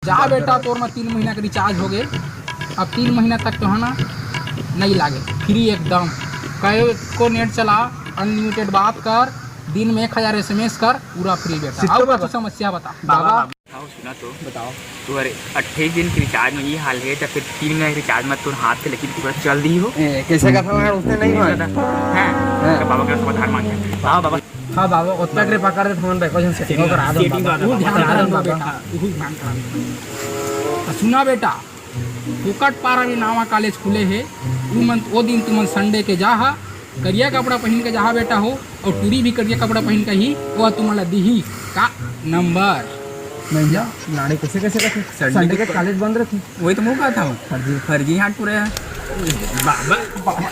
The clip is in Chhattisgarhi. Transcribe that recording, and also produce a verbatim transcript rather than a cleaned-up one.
जा बेटा, तोर में तीन महीना के रिचार्ज हो गए, अब तीन महीना तक तो है ना, नहीं लागे, फ्री एकदम। कई को नेट चला, अनलिमिटेड बात कर, दिन में एक हजार एसएमएस कर, पूरा फ्री बेटा। सिस्टम अब बता। कुछ समस्या बता बाबा। बाबा। हाँ, सुना तो। बताओ। तुम्हारे अट्ठाईस दिन के रिचार्ज में ये हाल है, तो फिर तीन महीना के रिचार्ज में तुम हाथ से लेकिन पूरा चल दी हो। ए, कैसे का था यार, उसने नहीं माना। हाँ, हाँ। तो बाबा का समाधान मांगे। हाँ बाबा। हाँ बाबा, ओतना कृपा कर दे, हमन बैको जन सेटिंग करा दो सेटिंग बाबा। करा दो। बहुत ध्यान करा दो बाबा। बेटा, बहुत ध्यान करा दो। तो सुना बेटा, फोकट पारा में नावा कॉलेज खुले हे, उमन ओ दिन तुमन संडे के जाहा, करिया कपड़ा पहिन के जाहा बेटा हो, अउ टूरी भी करिया कपड़ा पहिन के ही, ओ तुमन ला दिही का नंबर। नहीं जा, नाड़े कैसे कैसे करथे? संडे संडे के के कॉलेज बंद रहथे। वही तो मैं कहता हूँ। फर्जी। फर्जी हाथ पूरे हैं। बाबा, बाबा।